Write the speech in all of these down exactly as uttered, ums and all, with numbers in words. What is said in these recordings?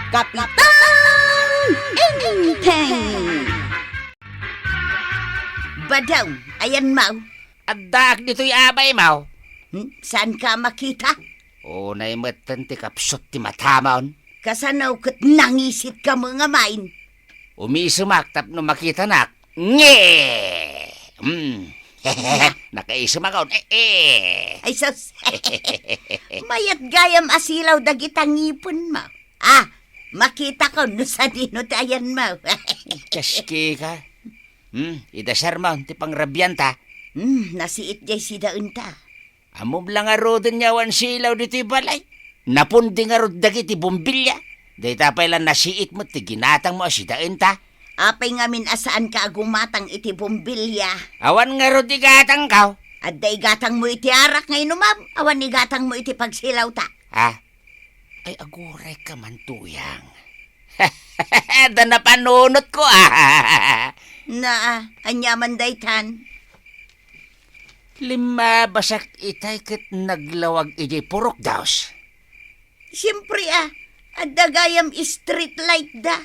Kapitan Enteng! Badong, ayanmo? Addaak ditoy, abay mo. Hmm, saanka makita? Unay metten ti kapsut ti matamon. Kasano ket nangisit ka met ngamin? Umisemak tapno makitanak. Nge! Hmm. Nakaisemakon. Eh, eh. Ay, sus. Mayat gayam a silaw dagita ngipenmo. Ah, makitakon no sadino ti ayanmo. Kaskika. Hmm, ida sermon ti pangrabianta. Hmm, nasiit jay sidaenta. Ammom la ngaruden nga awan silaw ditoy balay. Napundi ngarud dagiti bombilya. Dayta pay la nasiit met ti ginatangmo a sidaenta. Apay ngamin a saanka a gumatang iti bombilya? Awan ngarud igatangko. Adda igatangmo iti arak nga inumam, awan igatangmo iti pagsilawta. Ha? Ay, agurayka man, Tuyang. Da napanunotko, ah. Naa, aniaman daytan? Limmabasak itay ket naglawag idiay purok dos. Siempre, ah, adda gayam street light da.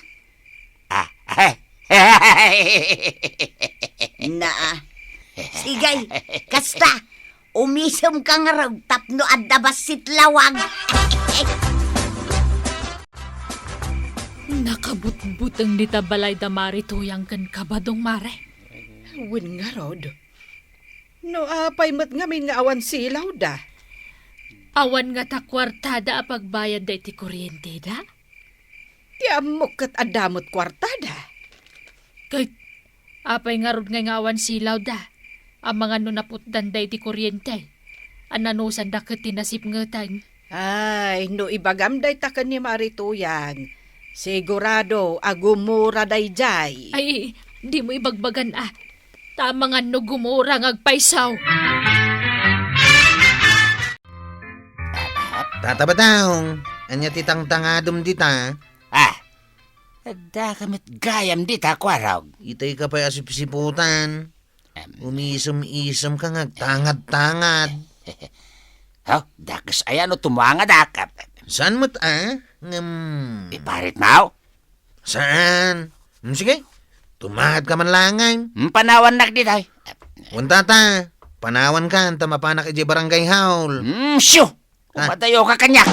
Ah, Naa. Sige, kasta, umisemka ngarud tapno adda bassit lawag. Nakabutbuteng dita balay da Mari Tuyang ken Kabadong, Mare. Wen ngarud. No apay met ngamin nga awan silawda? Awan ngata kuartada a pagbayadda iti kuryenteda? Ti ammok ket adda met kuartada. Ket apay ngarud ngay nga awan silawda? Amangan no naputdanda iti kuryente? A nanusanda ket ti nasipngeten? Ay, no ibagam dayta ken ni Mari Tuyang, sigurado a gumura daydiay. Ay, dimo ibagbagan a. Ta amangan no gumura nga agpayso. Tata Badong, ania ti tangtangadem dita? Ah, adda ka met gayam dita, kuarog. Itay ka pay a sipsiputan. Em. Umisem-isem ka nga agtangad-tangad. Ho, dakes aya no tumangadak. Saan met a? Ngem. Iparit mo? Saan? Hmm, sige. Tumangad ka man laeng. Hmm, panawannak ditoy. Wen tata, panawankan ta mapanak idiay barangay hall. Hmm, siu! Ah. Umadayo ka kaniak.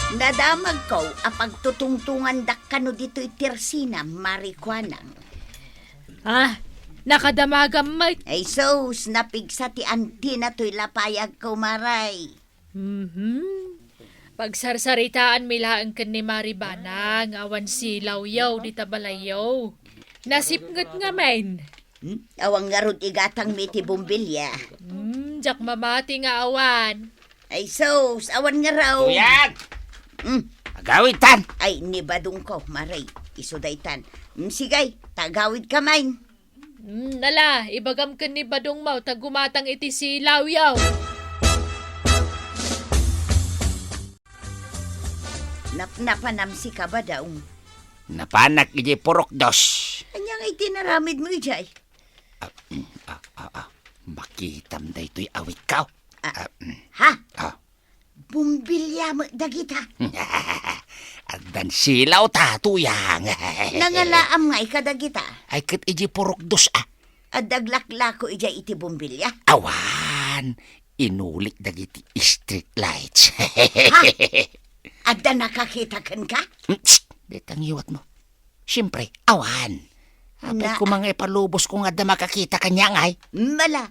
Nadamagko a pagtutungtungandak kano ditoy tersina, Mari Kuanang. Ah, nakadamagam met. Ay sus, napigsa ti antina toy lapayagko, Maray. Mhm. Pagsarsaritaanmi laeng ken ni Mari Bana nga awan silawyo dita balayyo. Nasipnget ngamin. Hmm? Awan ngarud igatangmi ti bombilya. Hmm, diak mamati nga awan. Ay sus, awan ngarud. Tuyag! Hmm. Agawidtan! Ay, ni Badongko, Maray. Isu daytan. Hmm, sige, ta agawidka main. Hmm, ala, ibagam ken ni Badongmo ta gumatang iti silawyo. Napnapanam sika, Badong. Napanak idiay purok dos. Ania ngay ti inaramidmo idiay? Ah, mm, ah, ah, ah. Makitam daytoy awitko. Ah, ah, mm. Ha? Ah. Bombilya met dagita. Addan silawta, Tuyang. Nangalaam ngay kadagita? Ay, ket idiay purok dos, ah. Adda aglaklako idiay iti bombilya? Awan. Inulik dagiti street lights. Ha? Adda nakakita kenka? Hmm, psst! Deta ngiwatmo. Siempre, awan. Apay Na- koma nga ipalubos ko nga adda makakita kaniak ngay? Mala,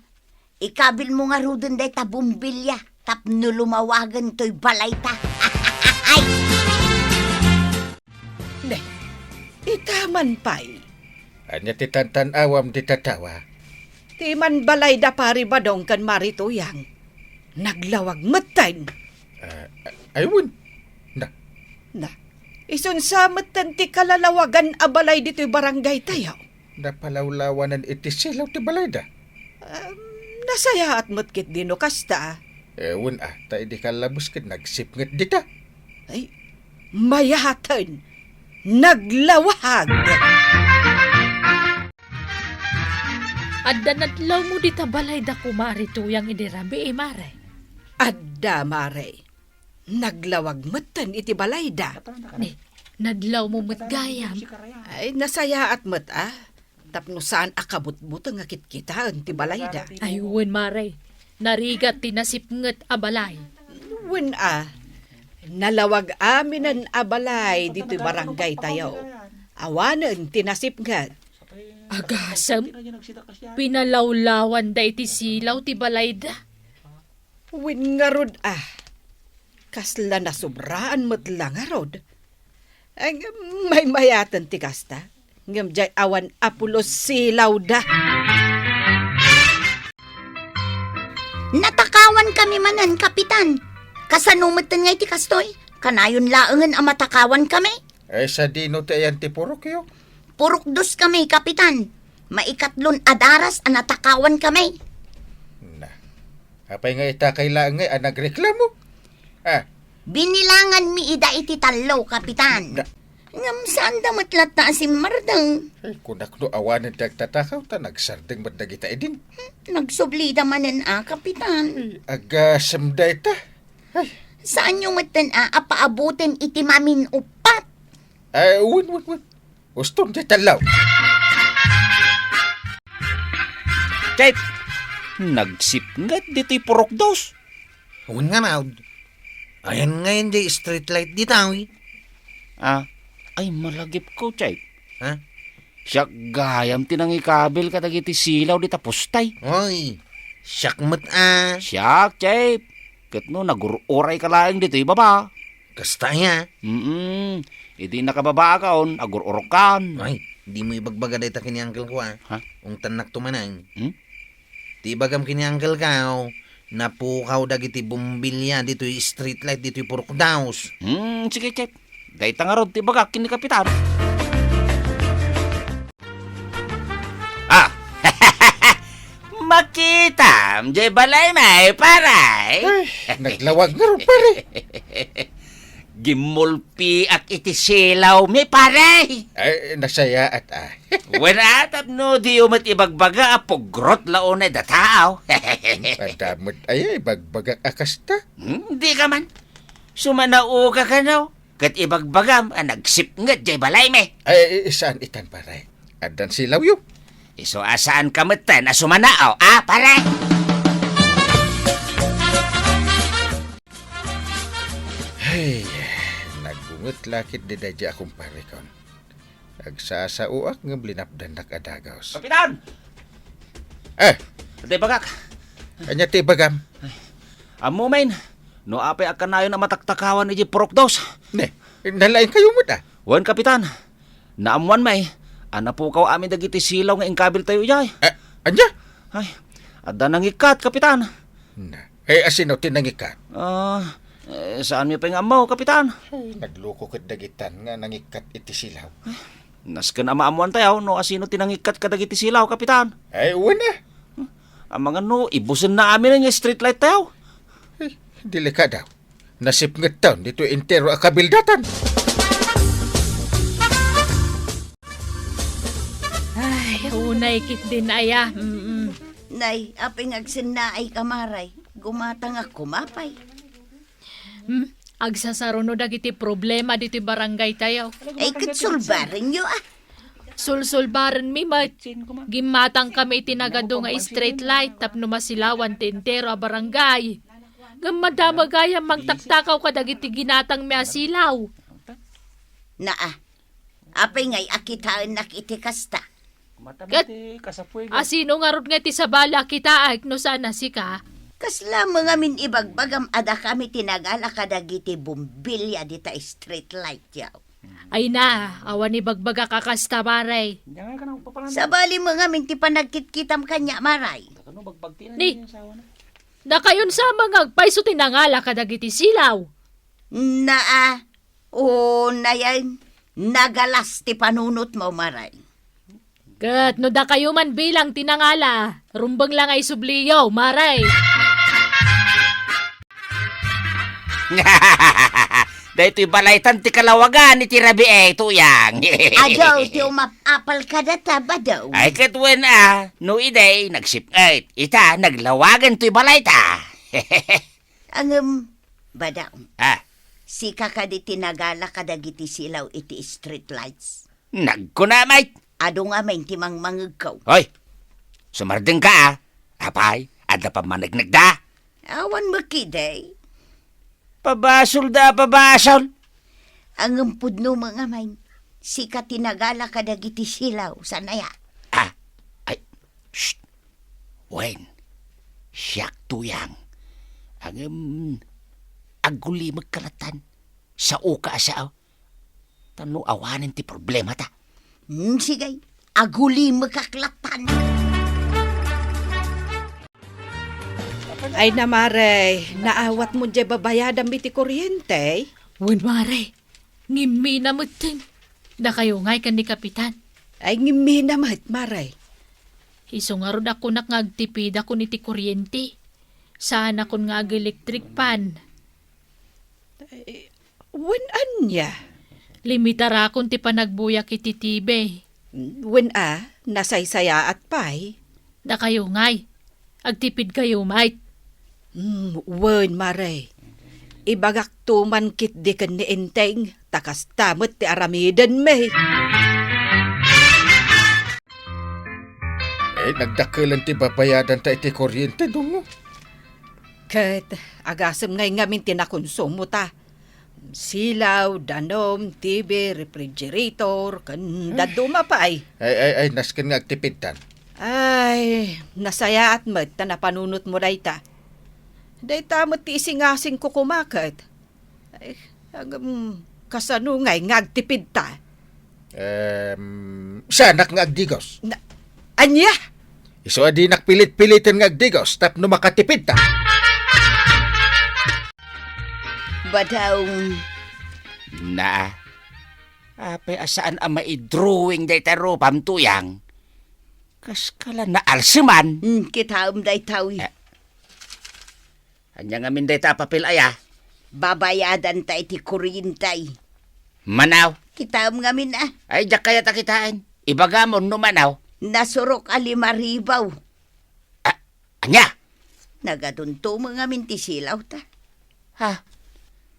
ikabilmo ngaruden dayta bombilya tapno lumawagen toy balayta. Ay! Ne, ita man pay. Ania ti tantan-awam dita tattawa? Ti manbalay da Pari Badong ken Mari Tuyang. Naglawag metten. Ah, ay, wen. Na. Na, isunsa metten ti kalalawagan a balay ditoy barangay tayo? Napalawlawanan iti silaw ti balayda. Um, nasayaat met ketdi no kasta. Eh, wen a, ta idi kallabes ket nagsipnget dita. Ay, mayaten. Naglawag. Adda nadlawmo dita balay da Kumare Tuyang idi rabii, Mare? Adda, Mare. Naglawag metten iti balayda. Ni, nadlawmo met gayam. Ay, nasayaat met, a. Tapno saan a kabutbuteng nga kitkitaen ti balayda. Ay, wen, Mare. Narigat ti nasipnget a balay. Wen, a. Nalawag aminen a balay ditoy barangaytayo. Awanen ti nasipnget. Agasem, pinalawlawanda iti silaw ti balayda. Wen ngarud, a. Kasla nasubraan met la ngarud. Ay, maymayaten ti kasta. Ngem diay awan a pulos silawda. Natakawan kami manen, Kapitan. Kasano metten nga iti kastoy? Kanayon laengen a matakawan kami? Ay, sadino ti ayan ti purokyo? Purok dos kami, Kapitan. Maikatlon a daras a natakawan kami. Na, apay nga itakay laeng ngay a nagreklamo? Ah. Binilanganmi ida iti tallo, Kapitan. Da- Ngem saanda met latta a simmardeng. Ay, kunak no awanen ti agtatakaw, ta nagsardeng met dagita idin. Hmm, nagsublida manen a, Kapitan. Ay, agasem dayta. Ay. Saanyo metten a, a paaboten iti mamin-uppat? Ay, wen, wen, wen. Uston diay tallo. Chay, nagsipnget ditoy purok dos. Wen ngarud. Ayan ngayen diay street light dita, wi? Ah, ay malagipko, Chay. Ha? Siak gayam ti nangikabil kadagiti silaw dita postay. Oy, siak met a. Siak, Chay. Ket no, nagur-urayka laeng ditoy baba. Kasta aya? Mm-mm. Idi nakababaakon, agur-urokkan. Ay, dimo ibagbaga dayta ken ni uncle ko, a. Ha? Ungtannakto manen. Hmm? Ti ibagam ken ni uncle ko, napukaw dagiti bombilya ditoy street light ditoy purok dos. Hmm, sige, Chef. Dayta ngarud ti ibagak ken ni Kapitan. Ah! Makitam, jay balay may, pare. Ay, naglawag ngarud, pare. Gimmulpiak iti silawmi, pare. Ay, nasayaat, a. Wen, a, tapno diyo met ibagbaga a pugrot la unay dataw. Adda met aya ibagbagak a kasta. Hmm, dika man. Sumanaoka kano? Ket ibagbagam a nagsipnget jay balaymi. Ay, saan itan, pare. Addan silawyo. Isu a saanka metten a sumanao, a, pare? Ay, nagunget la ketdi daydiay a kumparekon. Agsasaoak ngem linapdannak a dagus. Kapitan! Eh! Adda ibagak. Ania ti ibagam? Ammo, men, no apay a kanayon a mataktakawan idiay purok dos? Ne, nalaingkayo met, a? Wen, Kapitan. Naammoan, may, a napukaw amin dagiti silaw nga inkabiltayo idiay. Eh, ania? Ay, adda nangikkat, Kapitan. Na, eh, asino ti nangikkat? Ah, eh, saanmi pay nga ammo, Kapitan? Ay, nagluko ket dagitan nga nangikkat iti silaw. Nasken a maammoantayo no asino ti nangikkat kadagiti silaw, Kapitan. Ay, wen a. Amangan no, ibusenna amin nga street light tayo. Ay, delikado. Nasipngetton ditoy entero a kabildatan. Ay, unay ketdin aya. Mm-mm. Nay, apay nga agsennaayka, Maray? Gumatangak koma pay. Hmm, agsasaruno dagiti problema ditoy barangay tayo. Ay, ket sulbarenyo, a. Sulsulbarenmi met. Gimmatang kami iti nagadu nga street light tapno masilawan ti entero a barangay. Ngem madama gayam mangtaktakaw kadagiti ginatangmi a silaw. Naa, apay ngay a kitaennak iti kasta? Ket asino ngarud nga ti sabali a kitaek no saan a sika? Kasla met ngamin ibagbagam a dakami ti nangala kadagiti bombilya dita street light, yaw? Ay na, awan ibagbagak a kasta, Maray. Sabali met ngamin ti panagkitkitam kaniak, Maray. Ni, dakayon sa nga agpayso ti nangala kadagiti silaw. Naa, o nayen, nagalas ti panunotmo, Maray. Ket no dakayo man bilang ti nangala, rumbeng la nga isubliyo, Maray. Daytoy balaytan ti kalawagan iti rabii, tuyang. Adu, ti umap-apal kadata, badaw. Ay, ket wen a, no iday, nagsip-, ay, ita, naglawagan toy balayta. Ngem, Badaw. Ah. Sika kadi ti nagala kadagiti silaw iti street lights? Nagkuna, Mike. Adu ngamin ti mangmangegko. Hoy! Sumardeng ka, ah. Apay, adda pammanegnegda? Awan met ketdi. Pabasol da, pabasol. Ngem pudno met ngamin, sika ti nagala kadagiti silaw, saan aya? Ah, ay, shh. Wen, siak Tuyang. Ngem, agulimekka lattan. Saoka a sao. Ta no awanen ti problemata. Hmm, sige. Agulimekak lattan. Ay na, Mare, naawatmo diay babayadam iti kuryente? Wen, Mare. Ngimmina metten. Dakayo ngay ken ni Kapitan. Ay, ngimmina met, Mare. Isu ngarud a kunak nga agtipidakon iti kuryente. Saanakon nga ag-electric fan. Ay, wen ania? Limitarakon ti panagbuyak iti T V. Wen a, nasaysayaat pay. Dakayo ngay, agtipidkayo met. Hmm, wen, Mare. Ibagakto man ketdi ken ni Enteng, ta kasta met ti aramidenmi. Eh, nagdakkelan ti babayadanta iti kuryente, Dungo. Ket agasem ngay ngamin ti nakonsumota. Silaw, danum, T V, refrigerator, ken dadduma pay. Ay, ay, ay, nasken nga agtipidtan. Ay, nasayaat met ta napanunotmo dayta. Dayta met ti isingasingko koma ket. Ay, agam, kasano ngay nga agtipidta? Em, saanak nga agdigos. Na, ania? Isu a dinak pilit-piliten nga agdigos tapno makatipidta. Badaw. Na, apay a saan a maidrawing dayta rupam, Tuyang? Kaskala naalseman. Hmm, kitaem dayta, wi. Eh. Ania ngamin dayta a papel aya? Babayadanta iti kuryente. Manaw? Kitaem ngamin a. Ay, diak kayat a kitaen. Ibagam no manaw. Nasurok a lima ribu. Ah, ania? Nagadunto met ngamin ti silawta. Ha?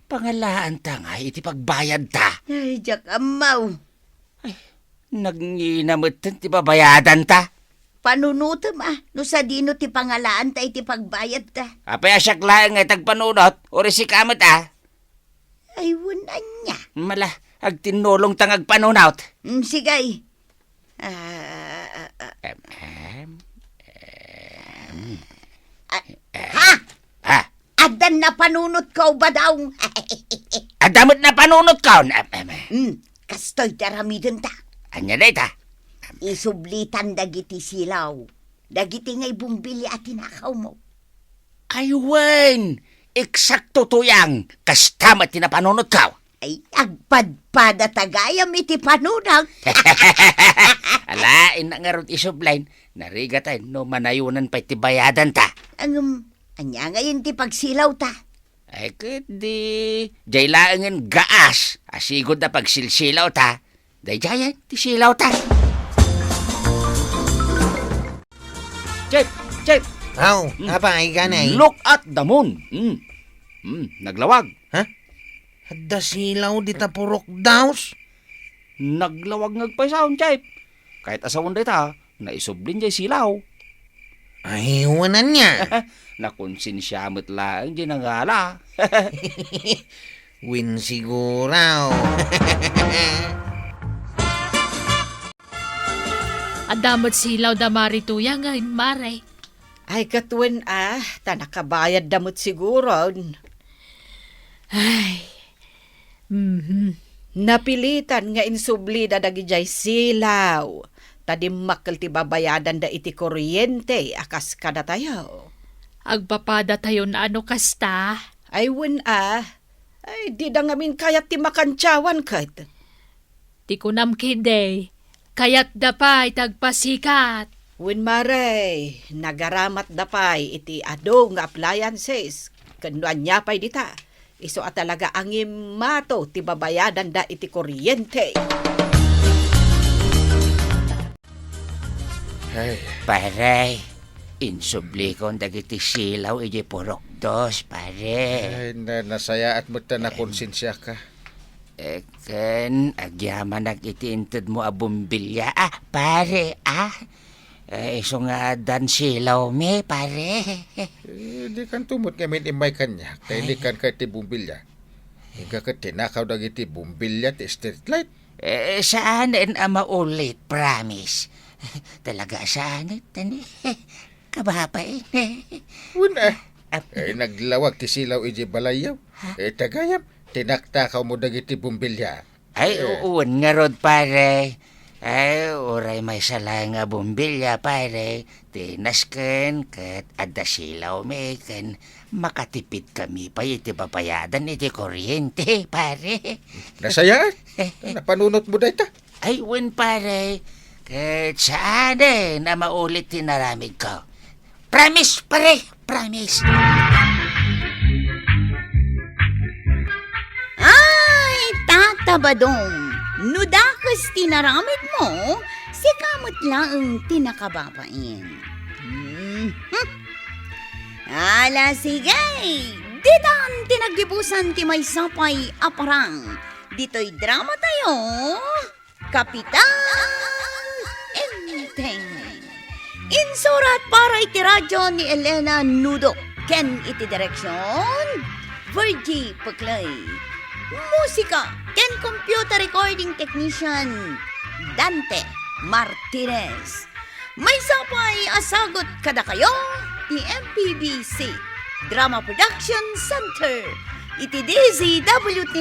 Pangalaanta ngay iti pagbayadta? Ay, diak ammo. Ay, nagngina metten ti babayadanta. Panunotem a, no sadino ti pangalaanta iti pagbayadta. Apay a siak laeng nga agpanunot, uray sika met a. Ay, wen ania. Mala, agtinnulongta nga agpanunot. Mm, sige. Ah, ah, ah. Em, em, em. Ah, ha? Ha? Addan napanunotko, Badaw. Adda met napanunotko. Em, em, em. Hmm, kastoy ti aramidenta. Ania dayta? Isublitan dagiti silaw. Dagiti ngay bumbilya a tinakawmo. Ay wen, eksakto, Tuyang, kasta met ti napanunotko. Ay, agpadpadata gayam iti panunot. Ala, innak ngarud isubli, narigat a no manayonan pay ti bayadanta. Ngem, ania ngay ti pagsilawta? Ay, ket di, diay laengen gaas a sigud a pagsilsilawta. Daydiay ti silawta. Chef! Chef! Aw, Hmm. apay, kanay? Look at the moon. Hmm. Hmm, naglawag. Ha? Adda silaw dita purok daus? Naglawag nga agpaysaon, Chef. Kayat a sawen dayta, naisublin diay silaw. Ay, wen ania. Nakonsensia met laeng diay nangala. Wen siguro. Adda met silaw da Mari Tuyang, Mare. Ay, ket wen a, ta nakabayadda met siguron. Ay, mhm. Napilitan nga insublida dagidiay silaw, ta dimmakkel ti babayadanda iti kuryente a kas kadatayo. Agpapadatayon a no kasta? Ay, wen a. Ay, dida ngamin kayat ti makantiawan ket. Ti kunam ketdi, kayatda pay ti agpasikat. Wen, Mare, nagaramatda pay iti adu nga appliances. Ken no ania pay dita, isu a talaga a ngimmato ti babayadanda iti kuryente. Ay. Pare, insublikon dagiti silaw idiay purok Dos, pare. Ay, na, nasayaat met ta nakonsensiaka. Eh, ken agyamanak iti intedmo a bombilya. Ah, pare, ah. Eh, isu nga addan silawmi, pare. Eh, dikanto met ngamin immay kaniak, ta Ay. Inikanka iti bombilya. Inka ket tinakaw dagiti bombilya ti street light. Eh, saanen a maulit, promise. Talaga saanen, tani. Kababain. Wen, eh. Ap- Eh, naglawag ti silaw iti balayyo. Ha? Eh, tagayam, tinaktakawmo dagiti bombilya. Ay, Eh. Wen ngarud, pare. Ay, uray maysa laeng a bombilya, pare. Ti nasken ket adda silawmi ken makatipidkami pay iti babayadan iti kuryente, pare. Nasayaat? Napanunotmo dayta? Ay, wen, pare. Ket saanen a maulit ti inaramidko. Promise, pare. Promise. Ay, Tata Badong, no dakes ti inaramidmo, sika met laeng ti nakababain. Mhm. Ala, sige. Ditan ti naggibusan ti maysa pay a parang. Ditoy drama tayo, Kapitan Enteng. Insurat para iti radyo ni Elena Nudo ken iti direksyon, Virgie Peclay. Musika ken computer recording technician, Dante Martinez. Maysa pay a sagut kadakayo ti M P B C Drama Production Center iti D Z W T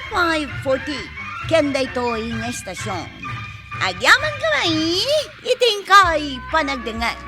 five forty ken daytoy nga estasion. Agyamankami iti inkay panagdengngeg.